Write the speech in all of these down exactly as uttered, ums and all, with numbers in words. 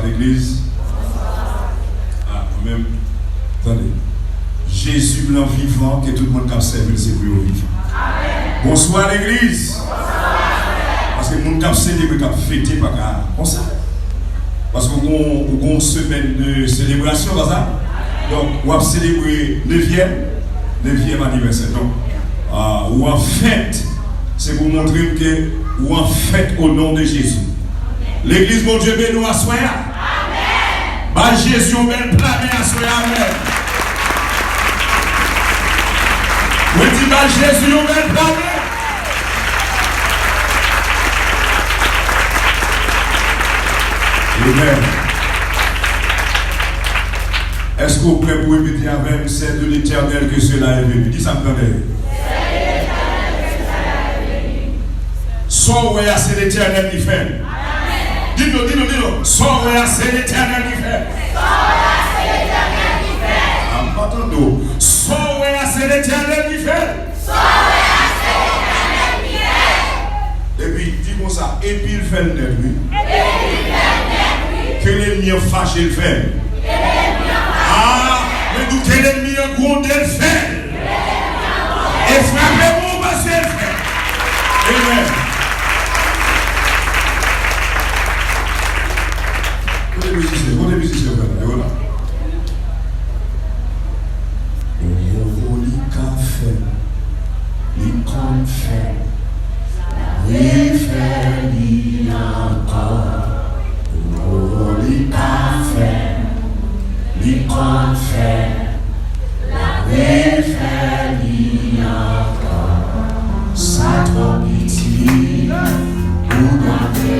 Legliz. Ah, mwen menm. Tande. Jezi blan vivan, ke tout moun k ap sèvi l, se pou yo vivan. Bonswa, legliz. Paske moun k ap selebre, k ap fete, pa ka konsa. Paske w gon, w gon semèn de selebrasyon, pa sa? Donk, w ap selebre nevyèm, nevyèm anivèsè. Donk, ah, ou an fèt, se pou montre m ke ou an fèt o non de Jezi. Legliz, Bondye beni w aswè a. Ba Jezi yon bèl pla men aswè a, amèn. Mwen di, ba Jezi yon bèl pla men. Amèn. Èske w prè pou repete avè m, c'est de l'Éternel que cela est venu? Di sa m tande. Sa w wè a, se Letènèl ki fè l. Di nou, di nou, di nou. Sa w wè a, se Letènèl ki fè l. A, m pa tande w. Sa w wè a, se Letènèl ki fè l. Epi, di konsa, epi l fè l nèt, wi. Ke lènmi an fache, l fè l. A, men di w, ke lènmi an gwonde, l fè l. E frape pou w pase l fè. Amen. Kote mizisyen, kote mizisyen yo la, yo la. Oh, li ka fè, li konn fè, li fè li ankò. Oh, li ka fè, li konn fè, l ap refè li ankò. Sa twò piti pou Bondye.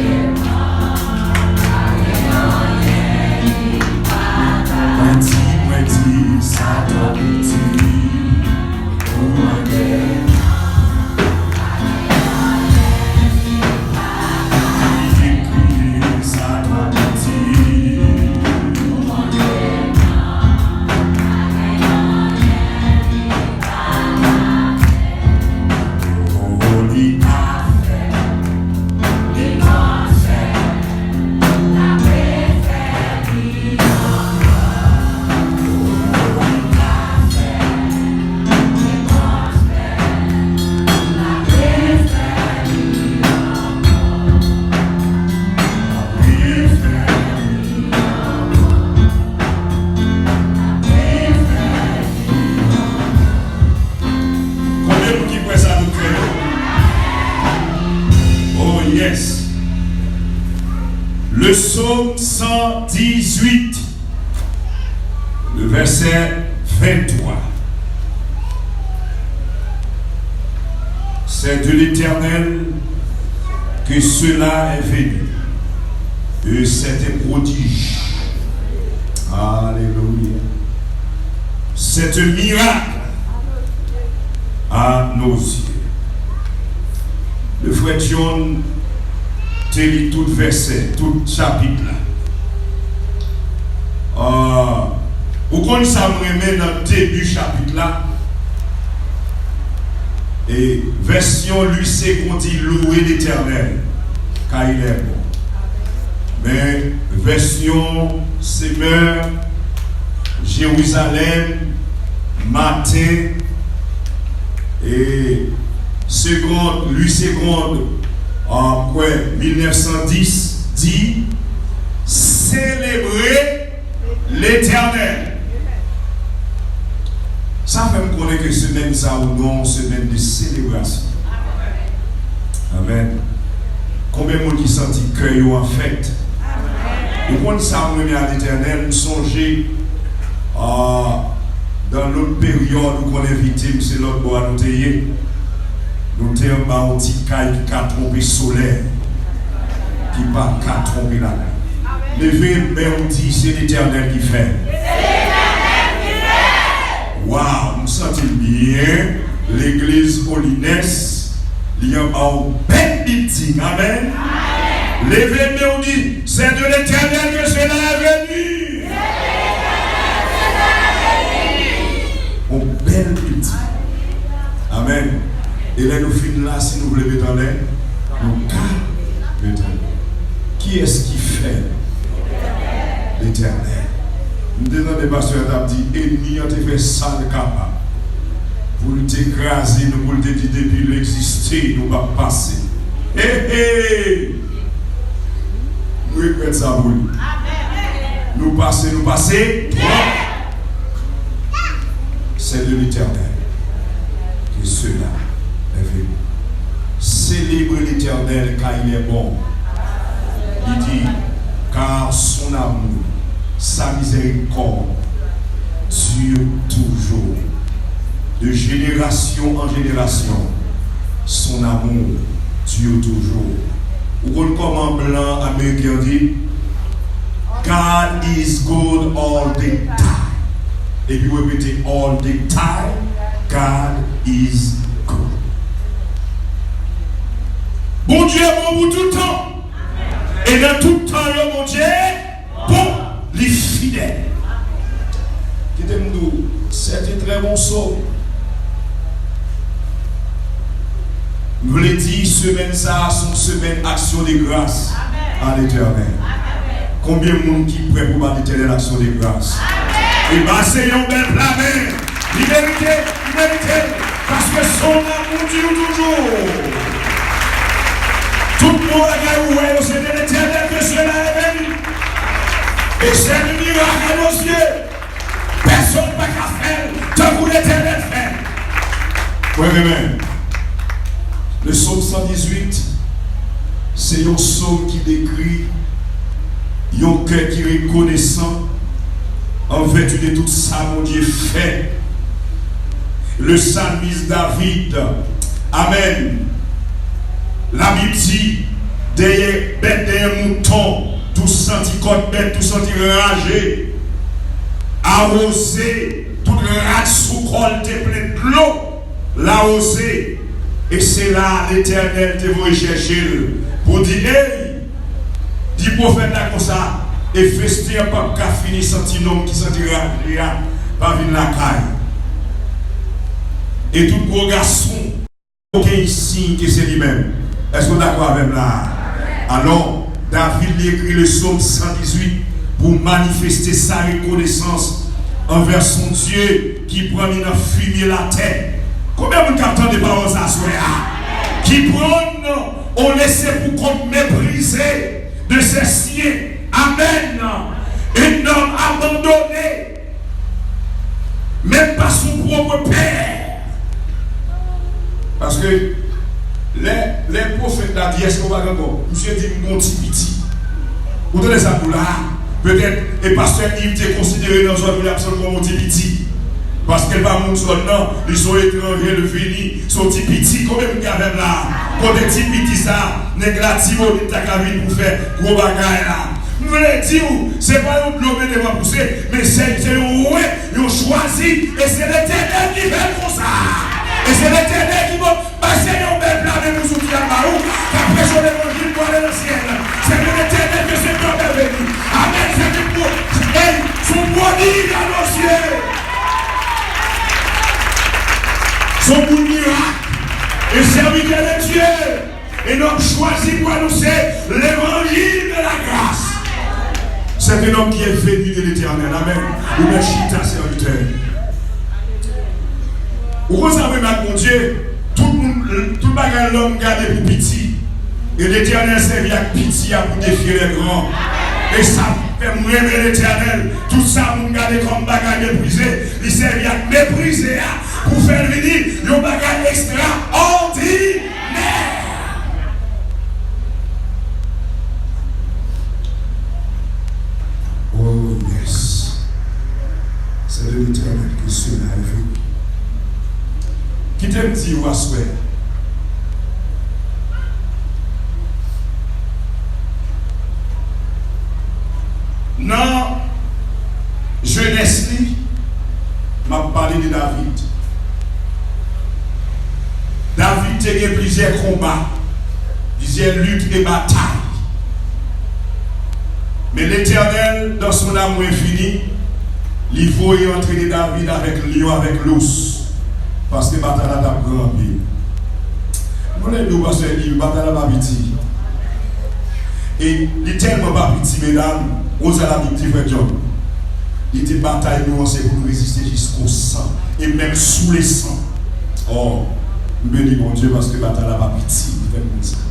Mwen di, mwen di, sa twò piti pou Bondye. Konbyen moun ki kwè sa nou kreye? Oh yes. Le psaume cent dix-huit, le verset vingt-trois. C'est de l'Éternel que cela est venu. Et c'est un prodige. Alléluia. C'est un miracle à nos yeux. Le frè John te li tout vèsè, tout chapit la. Ah, ou konn sa m renmen nan debi chapit la? E vèsyon Louis Segond di, Louez l'Éternel, car il est bon. Men vèsyon Semeur, Jérusalem, Maten, e Segond, Louis Segond, ah, m kwè, mil nèf san dis, di, Selebre Letènèl. Sa fè m konnen ke semèn sa ou non, semèn de selebrasyon. Amèn. Konbyen moun ki santi kè yo an fèt? Ou konn sa m renmen a Letènèl, m sonje, ah, dan lòt peryòd, ou konn envite m, se lòt bò a nou te ye. Nou te anba yon ti kay ki ka twonpe solèy, ki pa ka twonpe lalin. Leve men w di, se Letènèl ki fè l. Waw, m santi l byen. Legliz Holiness, li anba yon bèl bilding. Amèn. Leve men w di, c'est de l'Éternel que cela est venu. Yon bèl bilding. Amèn. E lè nou fin la, si nou vle met anlè, nou ka met anlè. Kiyès ki fè l? Pastè a t ap di, enmi an te fè sa l kapab pou l te kraze nou, pou l te di depi l egziste, nou p ap pase. Hey, hey! M regrèt sa pou li. Nou pase, nou pase twòp. C'est de l'Éternel que cela est venu. Célébrez l'Éternel car il est bon. Il dit, car son amour, sa miséricorde dure toujours. De génération en génération, son amour dure toujours. Ou konn kòman blan ameriken an di, God is good all the time. Epi w repete, all the time, God is good. Bondye bon pou tout tan. E nan tout tan yo, Bondye bon, li fidèl. Kite m di w, c'est un très bon psaume. M vle di, semèn sa a se yon semèn aksyon de gras a Letènèl. Konbyen moun ki prè pou ba Letènèl aksyon de gras? E ba Senyè yon bèl pla men. Li merite, li merite l. Paske son amour dure toujours. Tout bon bagay ou wè yo, se de Letènèl que cela est venu. E c'est un miracle à nos yeux. Pèsonn pa ka fè l tankou Letènèl fè l. Mwen renmen. Le psaume cent dix-huit, se yon psaume ki dekri yon kè ki rekonesan an vèti de tout sa Bondye fè. Le psalmiste David, amèn. Labib di, dèyè bèt, dèyè mouton, tou santi kòd bèt, tou santi raje, awoze, tout rad sou kò l te plen dlo, l awoze. E se la Letènèl te voye chèche l pou di, ey, di pwofèt la konsa, e festen an p ap ka fini san ti nonm ki santi raje a pa vin lakay. E tout gwo gason okenn siy ke se li menm. Èske w dakò avè m la a? Alò, David li ekri le psaume cent dix-huit pou manifeste sa rekonesans anvè son Dye ki pran li nan fimye latè. Konbyen moun k ap tande pawòl sa aswè a? Ki pran n, on lese pou kont meprize de ses siens. Amèn. Un homme abandonné, même par son propre père. Paske lè, lè pwofèt la di, èske w pa gen ankò? Misye di, m gon ti piti. Ou tande sa m di w la a? Petèt, e pastè Yves te konsidere nan zòn li ap sanble kòm yon ti piti. Paske l pa moun zòn nan, li se yon etranje, l vini, se yon ti piti. Konbyen moun ki avè m la a? Kote ti piti sa a, nèg Latibonit ta ka vin pou fè gwo bagay la. M vle di w, se pa yon dlo mete va pouse, men se, se yon wen, yon chwazi, e se Letènèl ki fè l konsa. E se Letènèl ki bon. Ba Senyè yon bèl pla men pou zouti a ba ou, k ap preche levanjil pou ale nan syèl. C'est de l'Éternel que ce peuple est béni. Amèn. Se te pou, ey, se yon pwodij a nos yeux. Se yon moun mirak. Un serviteur de Dieu. Un homme choisi pour annoncer l'évangile de la grâce. C'est un homme qui est venu de l'Éternel. Amèn. Ou mèt chita, sèvitè. Ou konn sa vre, mèt Bondye, tout moun, tout bagay lòm gade pou piti. E Letènèl sèvi ak piti a pou defye lè gran. E sa fè m renmen Letènèl. Tout sa moun gade kòm bagay meprize, li sèvi ak meprize a pou fè l vini yon bagay ekstraòdinè. Oh, yes. C'est de l'Éternel que cela est venu. Kite m di w aswè. Nan jenès li, m ap pale de David. David te gen plizyè konba, plizyè lit e batay. Men Letènèl, dans son amour infini, li voye antrene David avèk lyon, avèk lous, paske batay la t ap gran anpil. Mwen lè di w, pastè Yves, batay la pa piti. E li tèlman pa piti, medam, ou sa Labib di, frè John. Li te batay nou an se pou nou reziste jisko san, e menm sou le san. Oh, m beni Bondye paske batay la pa piti, li fè m konn sa.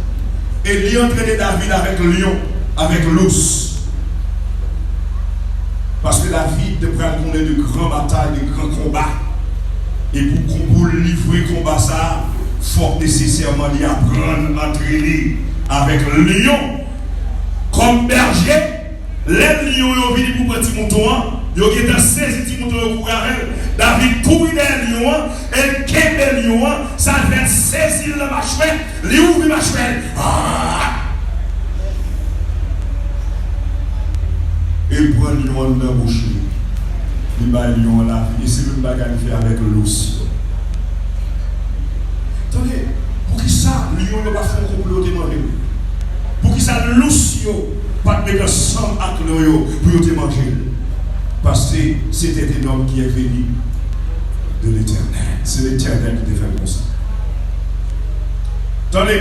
E li antrene David avèk lyon, avèk lous. Paske David te pral konnen de gran batay, de gran konba. E pou, pou l livre konba sa a, fòk nesesèman li aprann antrene avèk lyon. Kòm bèje, lè lyon yo vini pou pran ti mouton an, yo gentan sezi ti mouton yo kouri avè l. David kouri dèyè lyon an, e l kenbe lyon an, sa l fè l sezi l nan machwè, li ouvri machwè l. Ah! E l pran lyon an nan bouch li. Li bay lyon an lavi. E se menm bagay li fè avèk lous yo. Tande, poukisa lyon yo pa t fè yon konplo pou yo te manje l? Poukisa lous yo pa t met ansanm ak lyon yo pou yo te manje l? Paske c'était un homme qui est venu de l'Éternel. Se Letènèl ki te fè l konsa. Tande,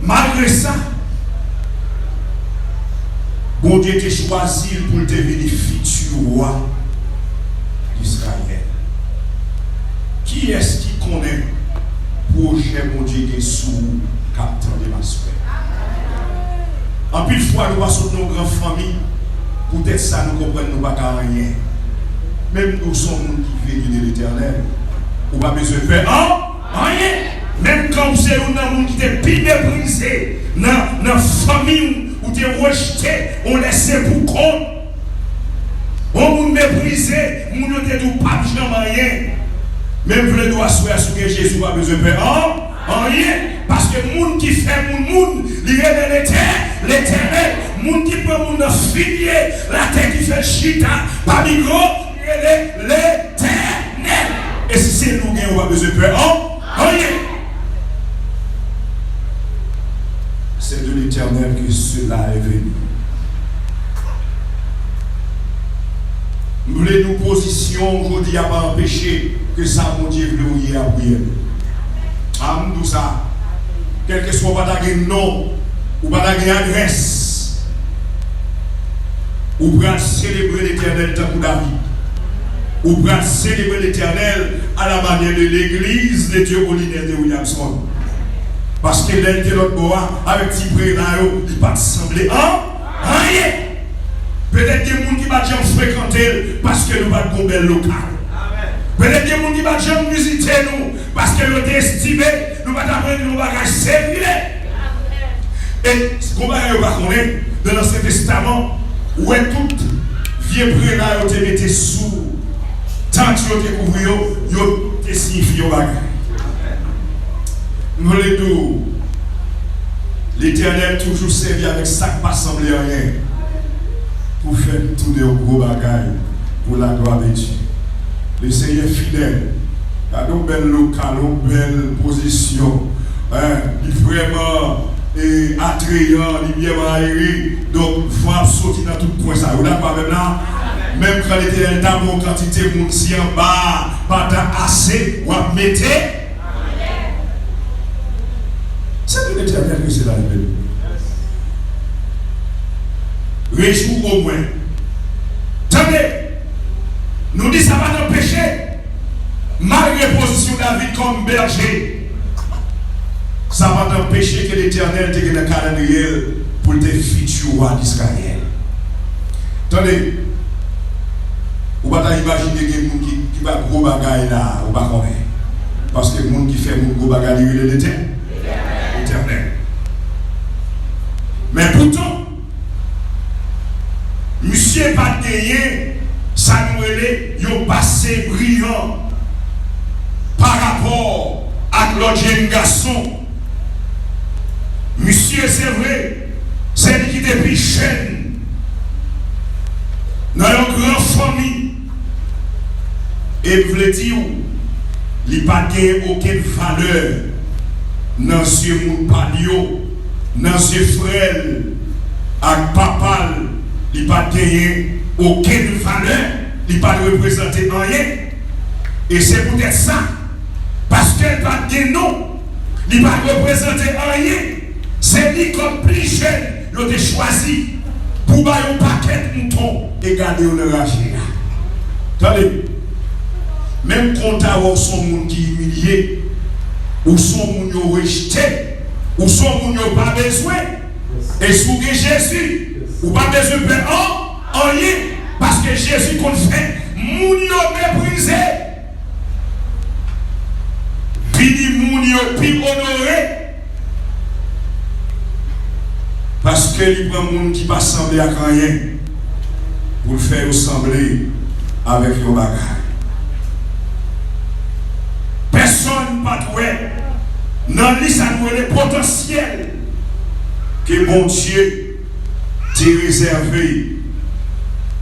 malgre sa, Bondye te chwazi l pou l te vini fiti wa Izrayèl. Kiyès ki konnen pwojè Bondye gen sou ou k ap tande m aswè? Anpil fwa, nou pa sot nan yon gran fanmi, poutèt sa, nou konprann nou pa ka anyen. Men m di w, se yon moun ki vini de Letènèl, ou pa bezwen pè an, anyen. Menm kan w se youn nan moun ki te pi meprize nan, nan fanmi w, ou te rejte, ou lèse pou kont. Yon moun meprize, moun yo te di w p ap janm anyen. Men m vle di w aswè a, si w gen Jezi, w pa bezwen pè an, anyen. Paske moun ki fè moun moun, li rele Letè-, Letènèl. Moun ki pran moun nan fimye latè ki fè l chita pa Migro, li rele Letènèl. E si se li w gen, w pa bezwen pè an, anyen. C'est de l'Éternel que cela est venu. M vle di w, pozisyon w jodi a pa anpeche ke sa Bondye vle w ye a pou w ye. A, m di w sa. Kèlkeswa w pa ta gen non, ou pa ta gen adrès, ou pral selebre Letènèl tankou David. Ou pral selebre Letènèl à la manière de l'église de Dieu Holiness de Williamson. Paske lè l te lòt bò a, avèk ti prela yo, li pa t sanble an, anyen. Petèt gen moun ki pa t janm frekante l paske nou pa t gon bèl lokal. Petèt gen moun ki pa t janm vizite nou paske yo te estime nou pa t ap regle yon bagay serye. E gon bagay yo pa konnen, nan Ansyen Testaman, ou wè tout vye prela yo te mete sou tant yo te kouvri yo, yo te siyifi yon bagay. M vle di w, Letènèl toujou sèvi avèk sa k pa sanble anyen pou fè n tounen yon gwo bagay pou la gloire de Dieu. Le Seigneur fidèl. Gade yon bèl lokal, yon bèl pozisyon. Hein, li vrèman, eh, atreyan, li byen mayre. Donk, van ap soti nan tout kwen sa yo. Ou dakò avè m la? Menm kan Letènèl ta ba w kantite moun, si anba a pa ta ase, w ap mete. C'est de l'Éternel que cela est venu. Rejwi w omwen. Tande, nou di sa pa t anpeche, malgre pozisyon David kòm bèje, sa pa t anpeche ke Letènèl te gen nan kalandriye l pou l te fiti wa Izrayèl. Tande, ou pa ta imajine gen moun ki, ki pa gwo bagay la, ou pa konnen. Paske moun ki fè moun gwo bagay, li rele Letè-, Letènèl. Men poutan, misye pa t genyen sa nou rele yon pase briyan pa rapò ak lòt jèn gason. Misye, se vre, se li ki te pi jèn nan yon gran fanmi. E m vle di w, li pa t genyen okenn valè nan zye moun pa l yo, nan zye frè l ak papa l, li pa t genyen okenn valè, li pa t reprezante anyen. E se poutèt sa, paske l pa t gen non, li pa t reprezante anyen, se li kòm pli jèn yo te chwazi pou bay yon pakèt mouton e gade yo nan raje a. Tande, menm konta wè w se yon moun ki imilye, ou se yon moun yo rejte, ou se yon moun yo pa bezwen. E si w gen Jezi, ou pa bezwen pè an, anyen, paske Jezi konn fè moun yo meprize, vini moun yo pi onore. Paske li pran moun ki pa sanble ak anyen pou l fè yo sanble avèk yon bagay. Pèsonn pa t wè nan li sa nou rele potansyèl ke Bondye te rezève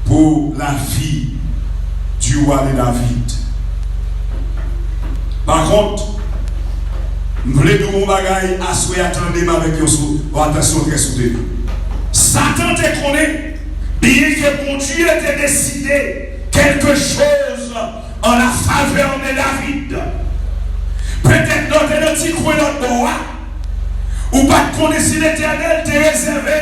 pou lavi du roi de David. Pa kont, m vle di w yon bagay aswè a, tande m avèk yon sou, yon atansyon trè souteni. Satan te konnen, byenke Bondye te deside kèlke choz an la favè de David. Petèt lè w te nan ti kwen lòt bò a, ou pa t konnen si Letènèl te rezève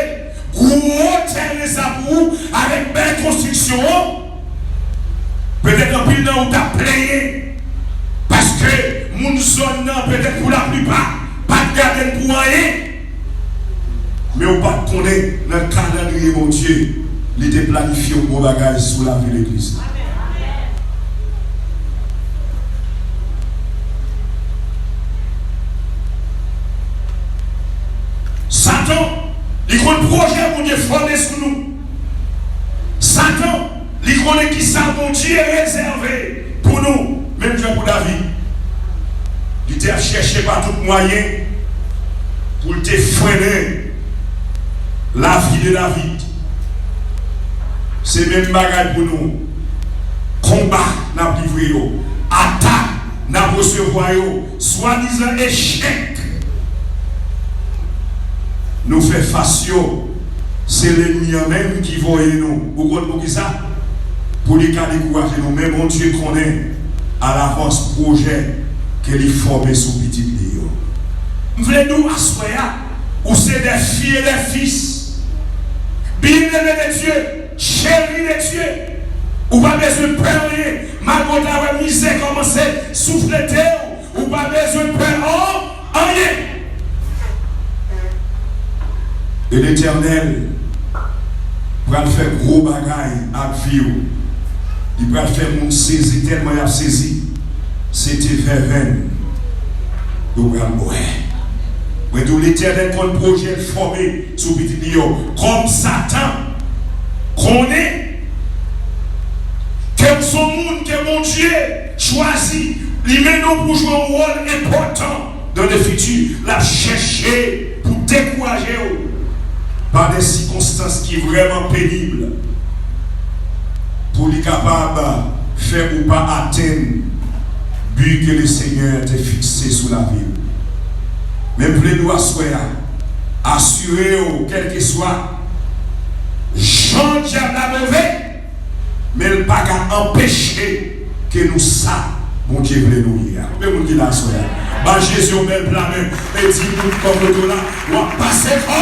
gwo tèren sa pou ou avèk bèl konstriksyon an. Petèt anpil nan ou t ap plenyen paske moun zòn nan, petèt pou laplipa, pa t gade l pou anyen. Men ou pa t konnen, nan kalandriye Bondye, li te planifye yon gwo bagay sou lavi legliz la. Satan, li konn pwojè Bondye fòme sou nou. Satan, li konnen kisa Bondye rezève pou nou, menm jan pou David. Li te ap chèche pa tout mwayen pou l te frennen lavi de David. Se menm bagay pou nou. Konba n ap livre yo, atak n ap resevwa yo, swadizan echèk nou fè fas yo, se lènmi an menm ki voye nou. Ou konn poukisa? Pou li ka dekouraje nou. Men Bondye konnen alavans pwojè ke li fòme sou pitit li yo. M vle di w aswè a, ou se des filles et des fils bien-aimés de Dieu, chéris de Dieu. Ou pa bezwen pè anyen, malgre w ta wè mizè kòmanse souflete w, ou pa bezwen pè an, anyen. E Letènèl pral fè gwo bagay ak vi w. Li pral fè moun sezi tèlman y ap sezi. Se te vèvenn yo pral bwè. Mwen di w, Letènèl konn pwojè l fòme sou pitit li yo. Kòm Satan konnen ke w se yon moun ke Bondye chwazi, li mennen w pou jwe yon wòl enpòtan dans le futur, l ap chèche pou dekouraje w pa de sikonstans ki vrèman penib, pou li kapab fè ou pa atenn bi ke Lesenyè te fikse sou lavi w. Men m vle di w aswè a, asire w, kèlkeswa jan dyab la move, men l pa ka anpeche ke nou sa Bondye vle nou ye a. Konbyen moun ki la aswè a? Ba Jezi yon bèl pla men e di moun bò kote w la, w ap pase fò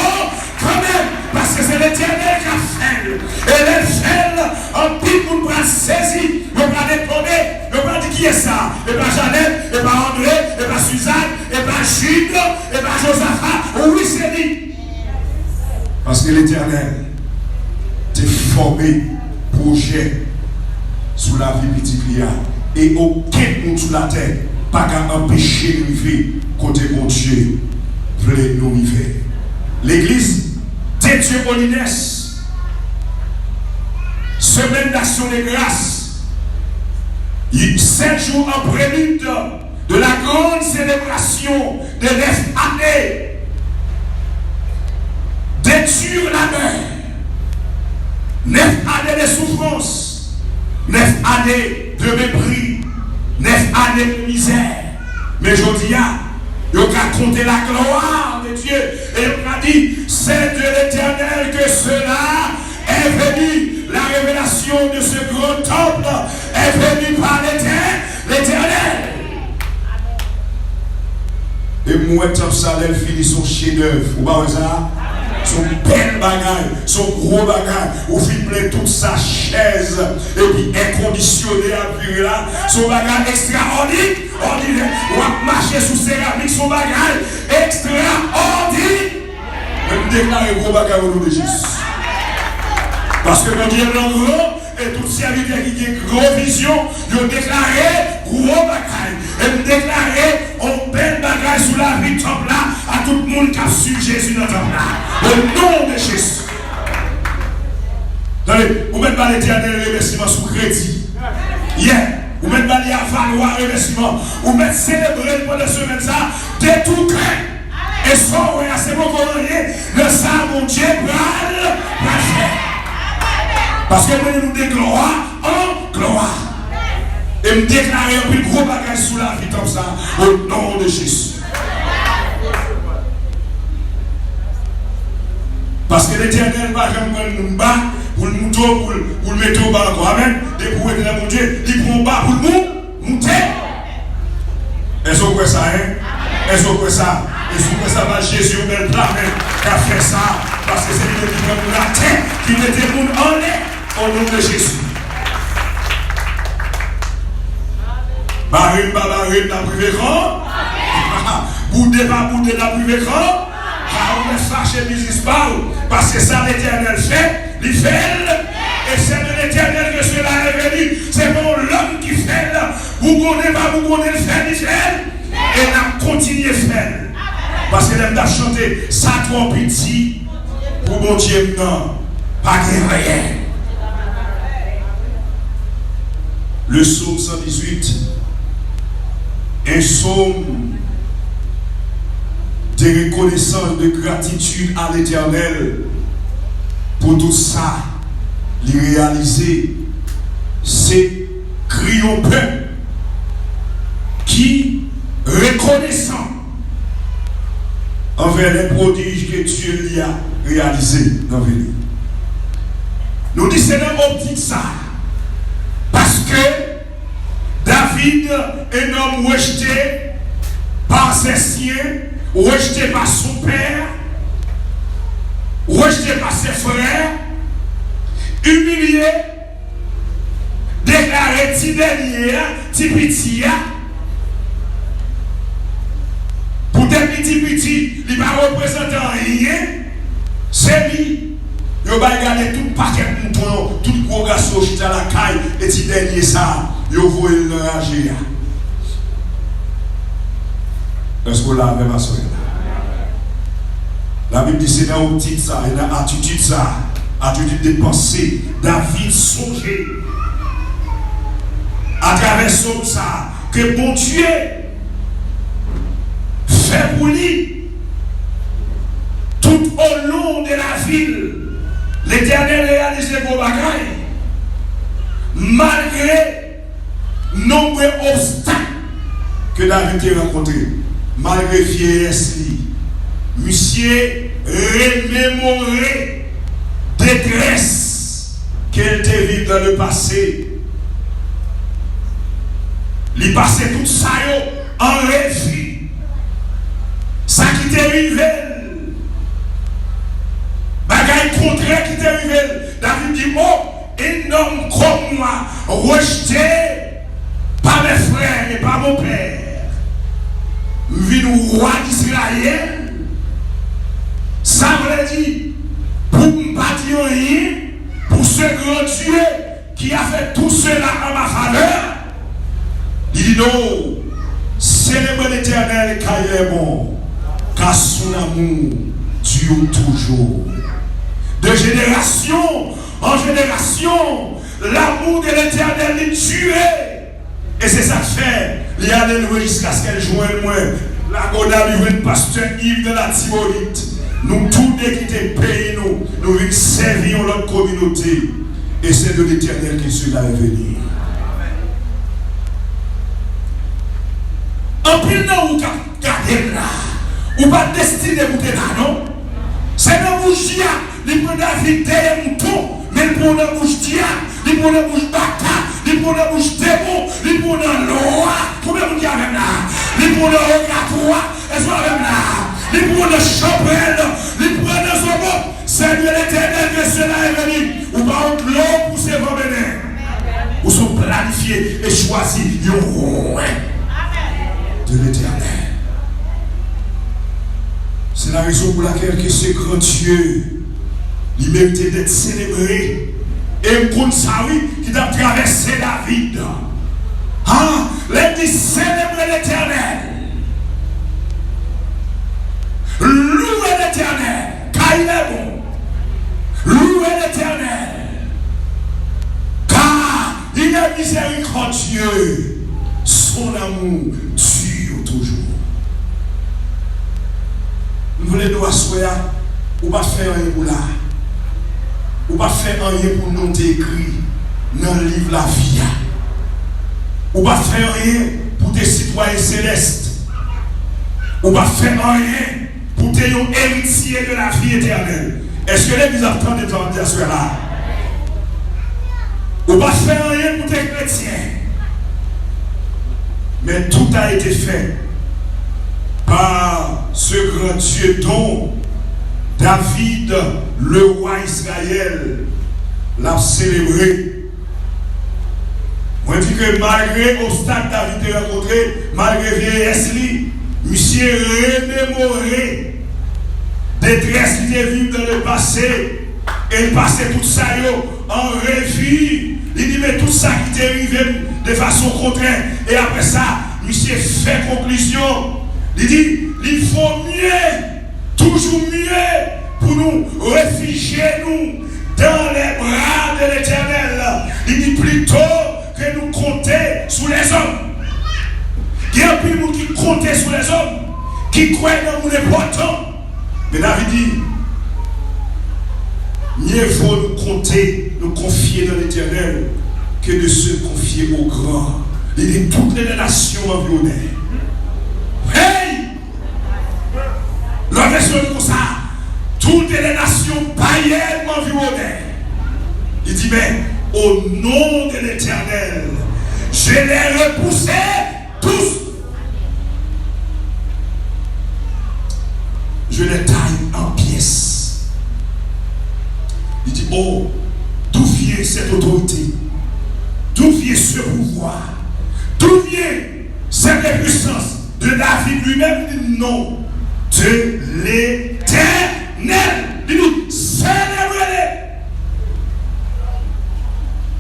kanmenm, paske se Letènèl k ap fè l. E lè l fè l, anpil moun pral sezi, yo pral etone, yo pral di, "Kiyès sa?" E pa Janèt, e pa Andre, e pa Sizàn, e pa Jid, e pa Jozafa. Wi, se li. Paske Letènèl te fòme pwojè sou lavi pitit li a, e okenn moun sou latè pa ka anpeche n rive kote Bondye vle nou rive. Legliz de Dieu Holiness, Semaine d'Action de Grâce, sept jours en prélude de la grande célébration de neuf années de dur labeur, neuf années de souffrance, neuf années de mépris, neuf années de misère. Men jodi a, yo ka konte la gloire de Dieu et yo ka di, c'est de l'Éternel que cela est venu. La révélation de ce grand temple est venue par l'Éternel. L'Éternel. E m wè tanp sa, lè l fini, se yon chedèv. Ou pa wè sa? Se yon bèl bagay, se yon gwo bagay. Ou fin plen tout sa chèz epi èkondisyone ap vire la. Se yon bagay ekstraòdi-, òdinè. W ap mache sou seramik, se yon bagay ekstraòdi-, Men m deklare gwo bagay o non de Jezi. Paske Bondye l gran, e tout sèvitè ki gen gwo vizyon, yo deklare gwo bagay. E m deklare yon bèl bagay sou lavi tanp la, a tout moun k ap swiv Jezi nan tanp la. O non de Jezi. Tande, ou mèt ba Letènèl remèsiman sou kredi. Yeah. Ou mèt ba li avalwa remèsiman. Ou mèt selebre l pandan semèn sa a, de tou kè. E sa w wè a, se poko anyen nan sa Bondye pral, pral fè. Paske mwen nou de glwa an glwa. E m deklare anpil gwo bagay sou lavi tanp sa, o non de Jezi. Paske Letènèl pa janm pran moun ba pou l moute w, pou l, pou l mete w ba ankò. Amèn. Depi w rete nan Bondye, li pran w ba pou l mou-, moute. Èske w kwè sa, en? Èske w kwè sa? Èske w kwè sa? Ba Jezi yon bèl pla men k ap fè sa. Paske se li menm ki pran moun atè, ki mete moun anlè. O non de Jezi. Bare m pa bare m, n ap rive kan? Boude pa boude, n ap rive kan? A, ou mèt fache biznis pa w, paske sa Letènèl fè, li fè l. Et c'est de l'Éternel que cela est venu. Se pa yon lòm ki fè l. Bougonnen pa bougonnen, l fè, li fè l. E n ap kontinye fè l. Paske lè m t ap chante, sa twò piti pou Bondye m nan, pa gen anyen. Le psaume cent dix-huit, un psaume de reconnaissance, de gratitude à l'Éternel pour tout ça. Li reyalize, se kri yon pèp ki rekonesan anvè lè pwodij ke Dye li a reyalize nan vi li. Nou di se nan optik sa, paske David, un homme rejeté par ses siens, rejeté par son père, rejeté par ses frères, humilié, deklare ti dènye a, ti piti a, poutèt li ti piti, li pa reprezante anyen, se li. Yo bay gade tout pakèt mouton yo, tout gwo gason yo chita lakay, e ti dènye sa a, yo voye l nan raje a. Èske w la avè m aswè a? Labib di se nan optik sa a, e nan atitid sa a, atitid de panse, David sonje atravè sòm sa a, ke Bondye fè pou li tout au long de la vie l. Letènèl reyalize gwo bagay. Malgre nonbre obstak ke David te rankontre, malgre vyeyès li, misye rememore detrès ke l te viv dans le passé. Li pase tout sa yo an revi. Sa ki te rive l, bagay kontrè ki te rive l, David di, oh, un homme comme moi, rejeté par mes frères et par mon père. M vin wa Izrayèl. Sa vle di, pou m pa di anyen, pour ce grand Dieu qui a fait tout cela en ma faveur. Li di, non, célébrez l'Éternel car il est bon, car son amour dure toujours. De génération en génération, l'amour de l'Éternel li dire. E se sa k fè, li ale lwen jiskaske l jwenn mwen. Lagonav, li jwenn pastè Yves de la Tibonit. Nou tou de kite peyi nou, nou vin sèvi yon lòt kominote. Et c'est de l'Éternel que cela est venu. Anpil nan ou k ap gade m la, ou pa t destine pou te la, non. Se nan bouch dye a, li pran David dèyè mouton, men l pran nan bouch dye a, li pran nan bouch baka, li pran nan bouch demon, li pran nan lwa. Konbyen moun ki avè m la? Li pran nan ogatwa. Èske w avè m la? Li pran nan chanpèl, li pran nan zobo. Seigneur l'Éternel, que cela est venu. Ou pa yon dlo pou se van mennen. Ou se planifye e chwazi yon wen de l'Éternel. C'est la raison pour laquelle que ce grand Dieu, li merite d'être célébré. E m konn sa wi, ki t ap travèse David. Hein? Lè l di, célébrez l'Éternel. Louez l'Éternel, car il est bon. Louez l'Éternel, car il est miséricordieux. Son amour dure toujours. M vle di w aswè a, ou pa t fè anyen pou la. Ou pa t fè anyen pou non w te ekri nan liv lavi a. Ou pa t fè anyen pou te sitwayen selès. Ou pa t fè anyen pou te yon eritye de la vi etènèl. Èske legliz ap tande sa m ap di aswè la? Ou pa t fè anyen pou te kretyen. Mais tout a été fait par ce grand Dieu dont David, le roi Israël, l ap selebre. Mwen di ke malgre obstak David te rankontre, malgre vyeyès li, misye rememore detrès li te viv dans le passé, e li pase tout sa yo an revi. Li di, men tout sa ki te rive m de fason kontrè. E apre sa, misye fè konklizyon. Li di, li vo mye, toujou mye, pou nou refijye nou dans les bras de l'Éternel. Li di, plito ke nou konte sou lèzòm. Gen anpil moun ki konte sou lèzòm, ki kwè nan moun enpòtan. Men David di, mieux vaut nous compter, nous confier dans l'Éternel que de se confier aux grands. Li di, toutes les nations m'environnèrent. Hey! Lòt vèsyon di konsa, toutes les nations païennes m'environnèrent. Li di, mais au nom de l'Éternel, je les repoussai tous. Je les taille en pièces. Li di, oh, d'où vient cette autorité? D'où vient ce pouvoir? D'où vient cette puissance? De David lui-même, li di non, de l'Éternel. Li di, selebre li.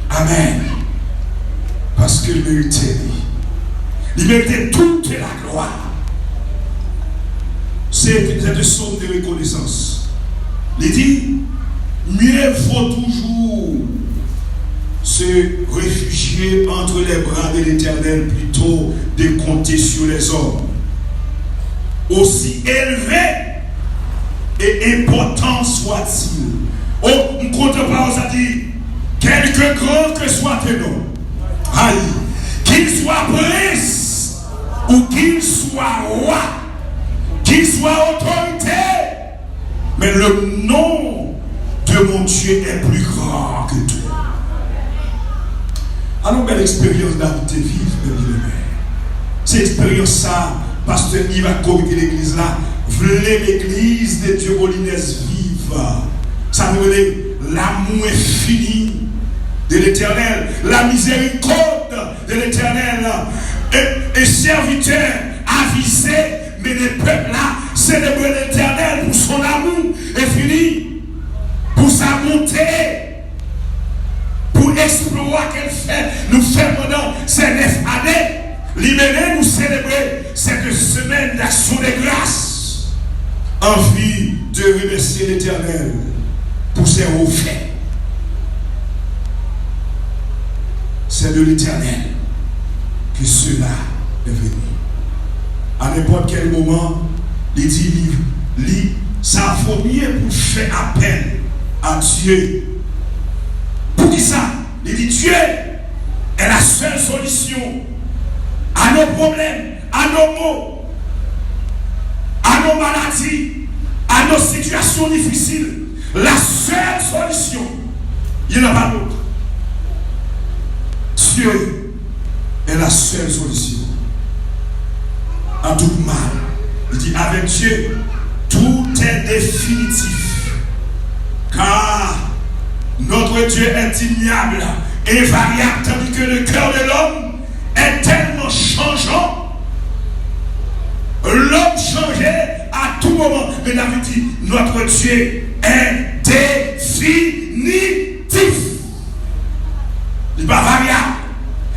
Amen. Paske l merite li. Li merite tout la glwa. Se, se te sòm de rekonesans. Li di, mieux vaut toujours se réfugier entre les bras de l'Éternel plutôt de compter sur les hommes. Aussi élevé et important soit-il. Oh, m kontan pawòl sa di, quelque grand que soit ton nom. Ayi. Qu'il soit prince ou qu'il soit roi, qu'il soit autorité, mais le nom de mon Dieu est plus grand que tout. Alò, bèl eksperyans David te viv, byen eme. Se eksperyans sa, pastè Yves ak komite legliz la vle legliz de Dieu Holiness viv. Sa nou rele l'amour infini de l'Éternel, la miséricorde de l'Éternel. E, e sèvitè avize mennen pèp la selebre Letènèl pou son amour enfini, pou sa bonte, pou eksplwa ke l fè, nou fè pandan sè nèf ane. Li mennen nou selebre cette semaine d'action de grâce en vue de remercier l'Éternel pour ses hauts faits. C'est de l'Éternel que cela est venu. A nenpòt kèl moman, li di li, li, sa vo mye pou fè apèl a Dye. Poukisa? Li di, Dieu est la seule solution à nos problèmes, à nos maux, à nos maladies, à nos situations difficiles. La seule solution, il n'y en a pas d'autre. Dieu est la seule solution à tout mal. Il dit, avec Dieu, tout est définitif. Car notre Dieu est immuable, invariable, tandis que le cœur de l'homme est tellement changeant. L'homme changeait à tout moment. Mais David dit, notre Dieu est définitif. Li pa varyab.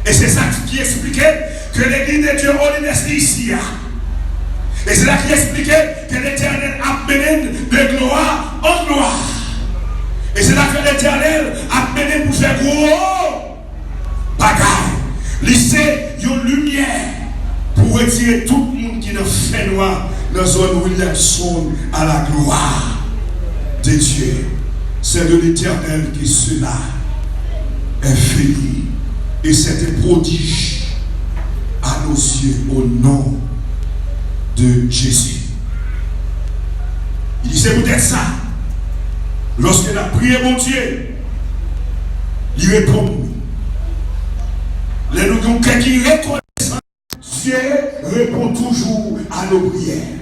E se sa ki eksplike ke legliz de Dye Holiness li isi a. E se sa ki eksplike ke Letènèl ap mennen n de glwa an glwa. E se sa ke Letènèl ap mennen n pou fè gwo bagay. Li se yon limyè pou retire tout moun ki nan fènwa nan zòn Williamson à la gloire de Dieu. C'est de l'Éternel que cela est venu. Et c'est un prodige à nos yeux au nom de Jésus. Li di, se poutèt sa, lòske n ap priye Bondye, li reponn nou. Lè nou gen yon kè ki rekonesan, Dieu répond toujours à nos prières.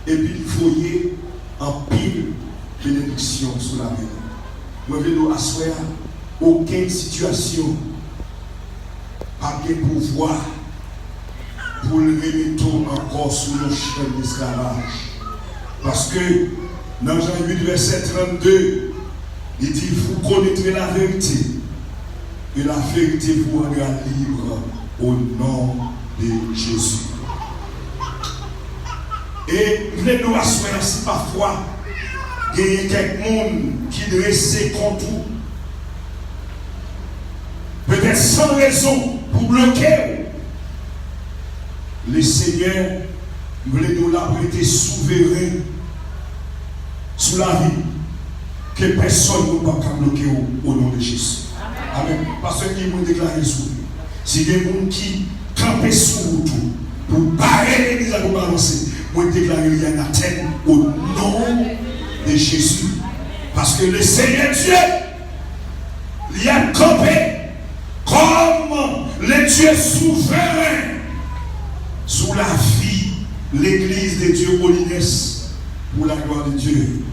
Epi li voye anpil benediksyon sou lavi nou. Mwen vle di w aswè a, okenn sitiyasyon p ap gen pouvwa pou l remete w ankò sou yon chèn esklavaj. Paske nan Jan uit vèsè trannde, li di, vous connaîtrez la vérité, et la vérité vous rendra libre au nom de Jésus. E m vle di w aswè a, si pafwa genyen kèk moun ki drese kont ou, petèt san rezon, pou bloke w, Lesenyè, m vle di w l ap rete souveren sou lavi w, ke pèsòn nou p ap ka bloke w, o non de Jezi. Amèn. Pastè Guy, mwen deklare sou ou. Si gen moun ki kanpe sou wout ou pou bare legliz la pou pa avanse, mwen deklare li anatèm o non de Jezi. Paske Lesenyè Dye, li ap kanpe kòm le Dye souveren sou lavi legliz de Dye Holiness pour la gloire de Dieu.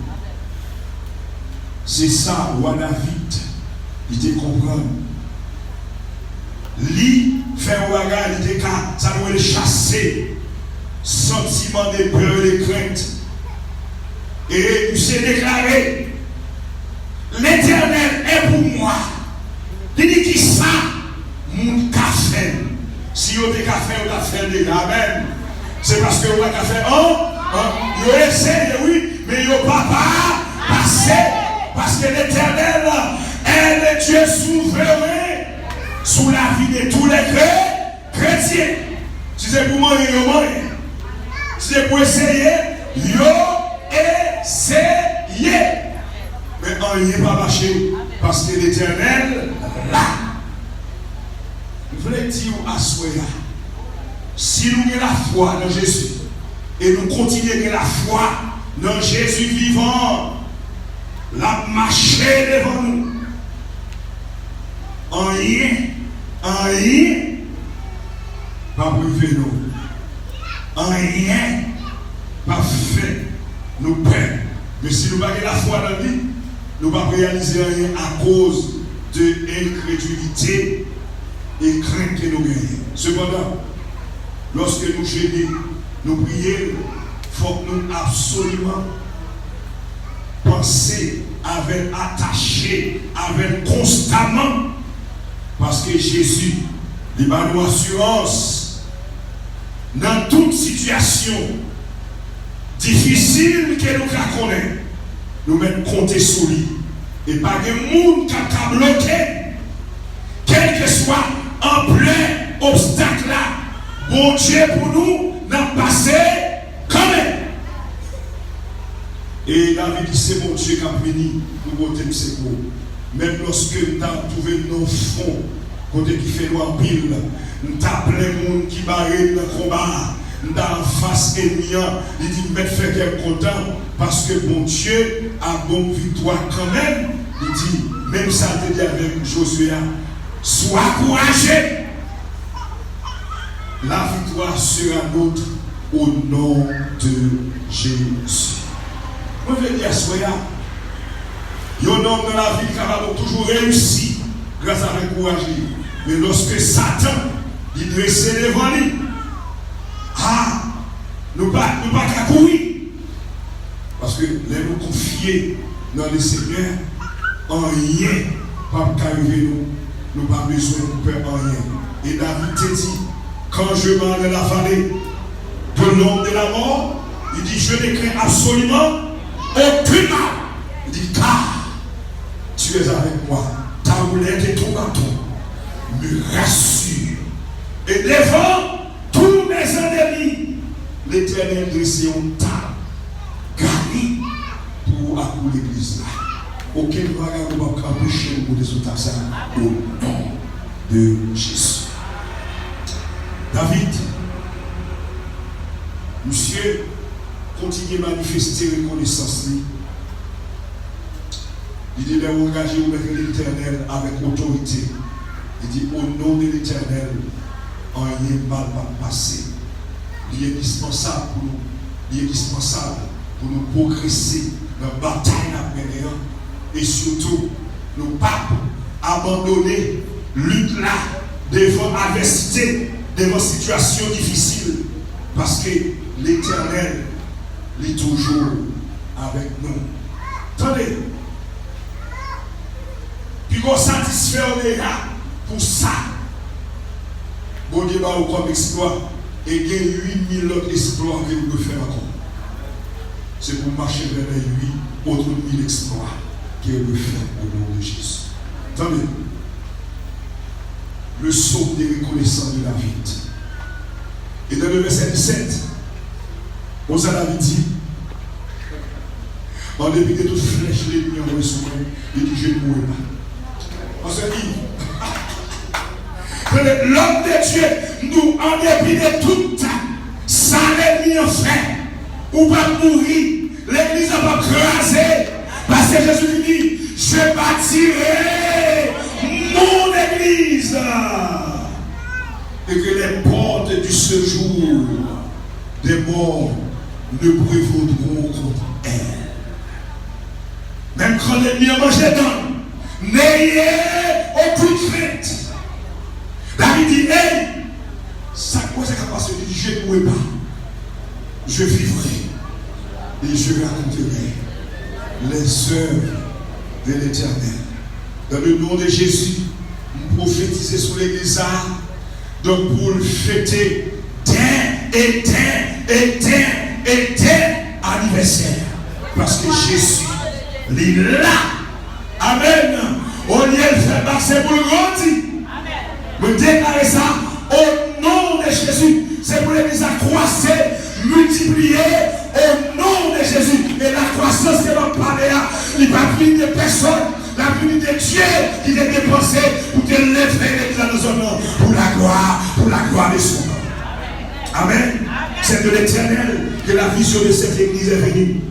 Se sa wa David, li te konprann. Li fè yon bagay, li te ka, sa nou rele chase santiman de pè e de krent. E misye deklare, Letènèl è pou mwa. Li di, kisa moun ka fè m? Si yo te ka fè, yo t ap fè l deja. Amèn. Se paske yo pa ka fè an, an, yo eseye, wi, men yo pa pa pase. Paske Letènèl è le Dye souveren sou lavi de tou lè kre-, kretyen. Si se pou manyen, yo manyen. Si se pou eseye, yo eseye. Men anyen pa mache, paske Letènèl la. M vle di w aswè a, si nou gen lafwa nan Jezi, e nou kontinye gen lafwa nan Jezi vivan, l ap mache devan nou. Anyen, anyen p ap rive nou. Anyen p ap fè nou pè. Men si nou pa gen lafwa nan li, nou p ap reyalize anyen akoz de enkredilite e krent ke nou genyen. Sepandan, lòske nou jene, nou priye, fòk nou absoliman panse avè l, atache avè l konstaman, paske Jezi, li ba nou asirans nan tout sitiyasyon difisil ke nou ka konnen, nou mèt konte sou li. E pa gen moun k ap ka bloke n. Kèlkeswa anplè obstak la, Bondye pou nou, n ap pase kanmenm. E David di, se Bondye k ap vini pou pote m sekou. Menm lòske m ta twouve m nan yon fon kote ki fè nwa anpil, m ta plen moun ki bare m nan konba a, m ta anfas ènmi an, li di, m mèt fè kè m kontan, paske Bondye ap ban m viktwa kanmenm. Li di, menm sa l te di avèk Jozye a, sois courageux, la victoire sera nôtre au nom de Jésus. Mwen vle di aswè a, yon nonm nan lavi li kapab toujou reyisi gras avèk kouraj li. Men lòske Satan li drese devan li, a, nou pa, nou pa ka kouri. Paske lè nou konfye nan Lesenyè, anyen p ap ka rive nou. Nou pa bezwen pè anyen. E David te di, quand je marche dans la vallée de l'ombre de la mort, li di, je ne crains absolument aucun mal. Li di, car tu es avec moi, ta houlette et ton bâton me rassurent. Et devant tous mes ennemis, Letènèl drese yon tab gade pou ou ak pou legliz la. Okenn vagabon p ap ka anpeche nou moute sou tab sa a, o non de Jezi. David, misye kontinye manifeste rekonesans li. Li di, lè w angaje w avèk Letènèl avèk otorite, li di, o non de Letènèl, anyen mal p ap pase. Li endispansab pou nou, li endispansab pou nou pwogrese nan batay n ap mennen an. E sitou, nou p ap abandone lit la devan advèsite, devan sitiyasyon difisil, paske Letènèl, li toujou avèk nou. Tande, pi gwo satisfè w deja pou sa Bondye ba ou kòm eksplwa, e gen uit mil lòt eksplwa ke ou dwe fè ankò. Se pou w mache vè lè uit otre mil eksplwa ke ou dwe fè o non de Jezi. Tande, le psaume de reconnaissance de David. E nan le vèsè disèt, konsa David di, an depi de tout flèch lènmi an voye sou mwen, li di, je ne mourrai pas. Paske li, tande, lòm de Dye, nou, an depi de tout sa lènmi an fè, ou p ap mouri, legliz la p ap kraze, paske Jezi li di, je bâtirai mon église, et que les portes du séjour des morts ne prévaudront contre elle. Menm kan lènmi an manje dan, n'ayez aucune crainte. David di, hey, sa k wè sa k ap pase, li di, je ne mourrai pas. Je vivrai et je raconterai les œuvres de l'Éternel. Dans le nom de Jésus, m pwofetize sou legliz sa a. Donk, pou l fete dè e dè e dè e dè anivèsè. Paske Jezi, li la. Amèn. Olye l fè bak, se pou l grandi. Mwen deklare sa, o non de Jezi. Se pou legliz la kwase, miltipliye, o non de Jezi. E lakwasans ke m ap pale a, li pa vini de pèsòn. L ap vini de Dye ki te depanse pou te leve legliz la nan zòn nan. Pour la gloire, pour la gloire de son nom. Amen. C'est de l'Éternel que la vision de cette église est venue.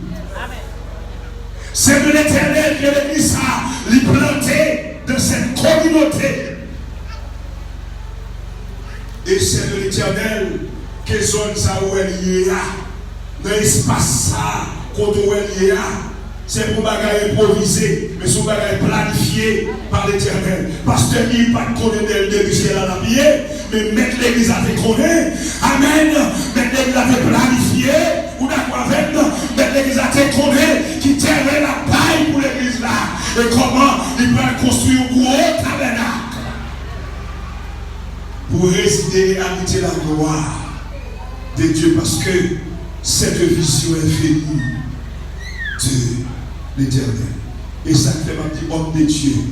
Se de Letènèl ke legliz sa a, li plante dans cette communauté. E se de Letènèl ke zòn sa a ou wè l ye a, nan espas sa a kote ou wè l ye a, se pa yon bagay enpwovize, men se yon bagay planifye pa Letènèl. Pastè Yves pa t konnen dè l debi se la l ap ye, men mèt legliz la te konnen. Amèn. Mèt legliz la te planifye. Ou dakò avè m? Mèt legliz la te konnen ki tèren l ap bay pou legliz la, e kòman li pral konstwi yon gwo tabènak pou rezide e abite la gloire de Dieu, parce que cette vision est venue de l'Éternel. E sa k fè m ap di, homme de Dieu,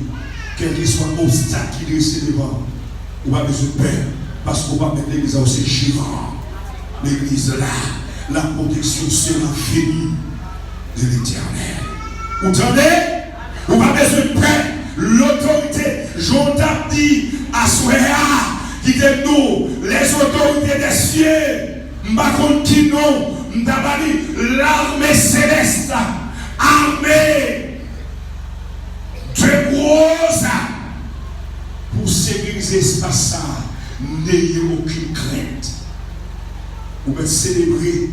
kèlkeswa obstak ki drese devan w, ou pa bezwen pè, paske w pa mèt legliz la, ou se jeran legliz la. La protection sera venue de l'Éternel. Ou tande? Ou pa bezwen pè. Lotorite, jan w t ap di aswè a, kite m di w, les autorités des cieux, m pa konn ki non m ta ba li, l'armée céleste, ame de gwo zam pou sekirize espas sa a, n'ayez aucune crainte. Ou mèt selebre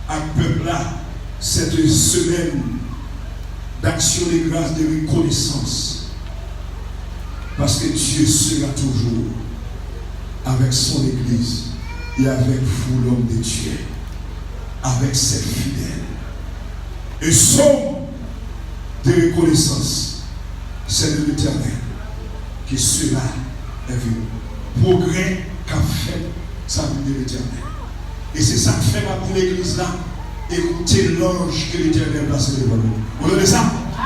ak pèp la, Cette semaine d'action de grâce, de reconnaissance, parce que Dieu sera toujours avec son Église et avec vous, l'homme de Dieu, avec ses fidèles. Un psaume de reconnaissance, c'est de l'Éternel que cela est venu. Pwogrè k ap fèt, sa vin de Letènèl. E se sa k fè m ap di legliz la, écoutez l'ange que l'Éternel place devant nous. Vous entendez ça?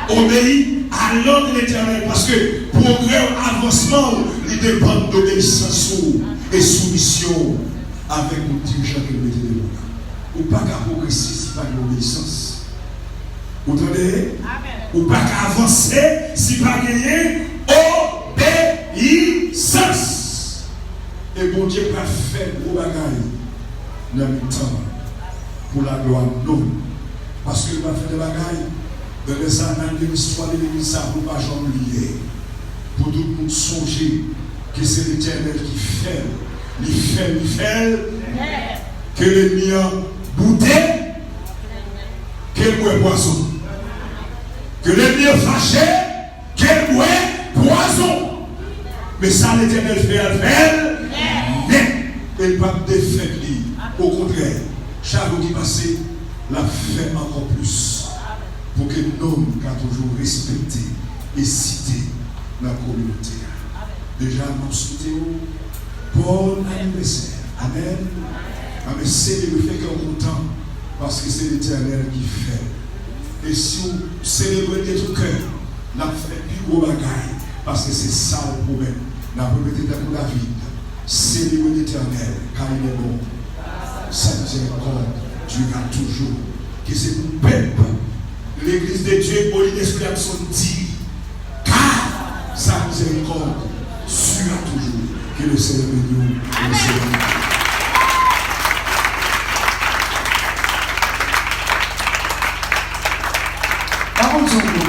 Obéis à l'ordre de l'Éternel, paske pwogrè w, avansman w, li depann d'obéissance ou e soumisyon w avèk yon dirijan ke l mete devan w la. Ou pa ka pwogrese si pa gen obeyisans. Ou tande? Ou pa ka avanse si pa genyen obeyisans. E Bondye pral fè gwo bagay nan mitan pou laglwa non l. Paske l pral fè de bagay. Nan lè sa, n al li istwa de legliz sa pou nou pa janm bliye. Pou tout moun sonje ke se Letènèl ki fè l. Li fè l, li fè l. Ke lènmi an boute, ke l bwè pwazon. Ke lènmi an fache, ke l bwè pwazon. Men sa Letènèl fè a, l fè l nèt. E l p ap defèt li. Okontrè, chak jou ki pase, l ap fè ankò plis. Pou ke non l ka toujou respekte e site nan kominote a. Deja, m ap swete w bon anivèsè. Amèn. Amèn. Selebre, fè kè w kontan, paske se Letènèl ki fè l. E si w selebre l de tout kè, l ap fè pi gwo bagay, paske se sa l pwomèt. N ap repete tankou David, selebre Letènèl, car il est bon. Sa mizèrikòd dira toujou. Ke se pou pèp Legliz de Dye Holiness Cleason di, car sa miséricorde sera toujours. Que le Seigneur bénisse vous, que le Seigneur bénisse vous. Pa konn sa w